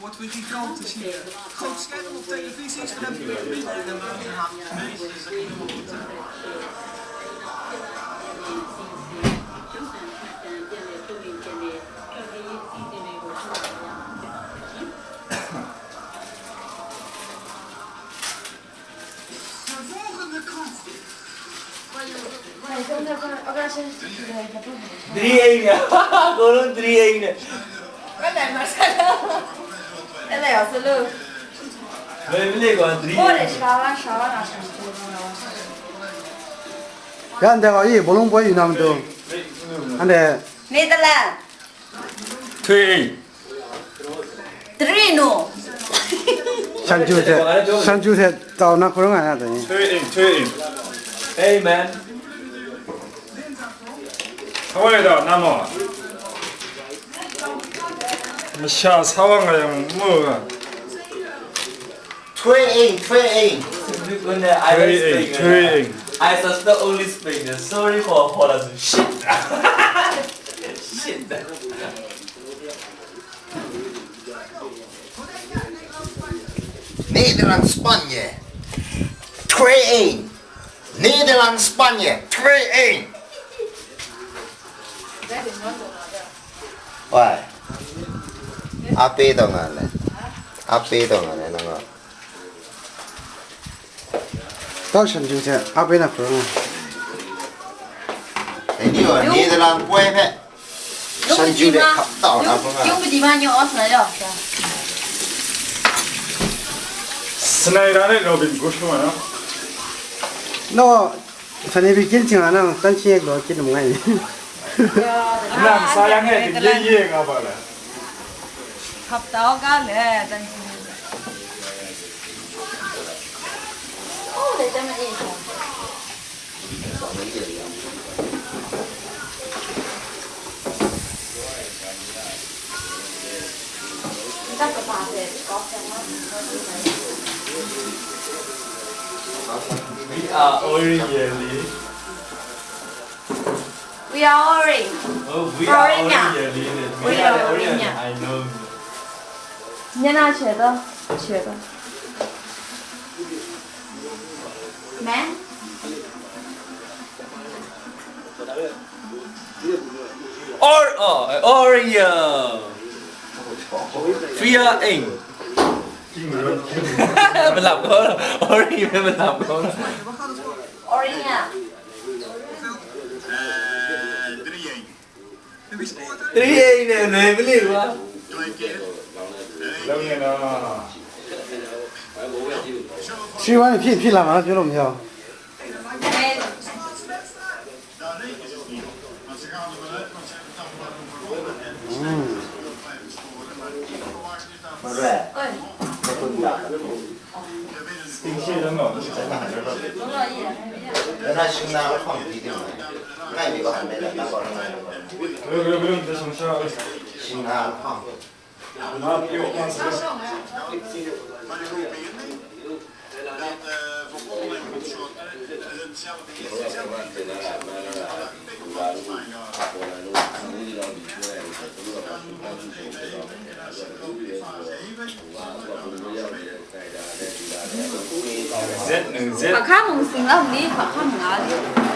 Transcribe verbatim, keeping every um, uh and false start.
Wordt weer gigantisch hier. Groot scherm op televisie, dan heb je weer binnen en dan buiten. Mensen zijn enorm. Drie één, ja. Gewoon drie één. Wat lijkt maar zelf. En hij was zo leuk. Leuk, leuk, gewoon drie één. Hoor eens, Shawan, Shawan, als je het hoort, dan was het. Ya, ndai wa yi, bolong boi yu na matu. Ande. Nederland. Twee één. Drie nul. Shanju hte, Shanju hte tau na hkrum nga na dai ni. Twee één, twee één. Hey man. Hawai da, na mo. Masha sa wa nga yang mo ga. Twee één, twee één. Twee één, twee één. I suspect only Spain. Sorry for, for us. Shit. Shit. Nederland, Spanje. Twee één. Nederland, Spanje. Twee één. Wai. Ape taw nga le. Ape taw nga le nang. Tau shanju hte ape na hkrum nga. Dai ni gaw Nederland poi hpe shanju de hkap tau na hkrum nga. Yung padi ma nyo os na yo. Sinaira ne Robin Gush ma na. No, sani bi kin ching na, tan ching ek lo kin ngai. Nang sa yang e ye ye nga ba la. Hkap tau ga le, dan sini. Oh, dai dan e. We are Oriental. We are orange. Oh, we are Oriental. We are Oriental. I know. 你那学的，学的。没。 Or, oh, Oriental. Fear aim. Malap ko. Oriental malap ko. Oriental. Drie één ne, ne believe ba. Shi wan hpyi hpyi la ma, pyaw law mayu. Pakha mung sing lam ni, pakha mung a li.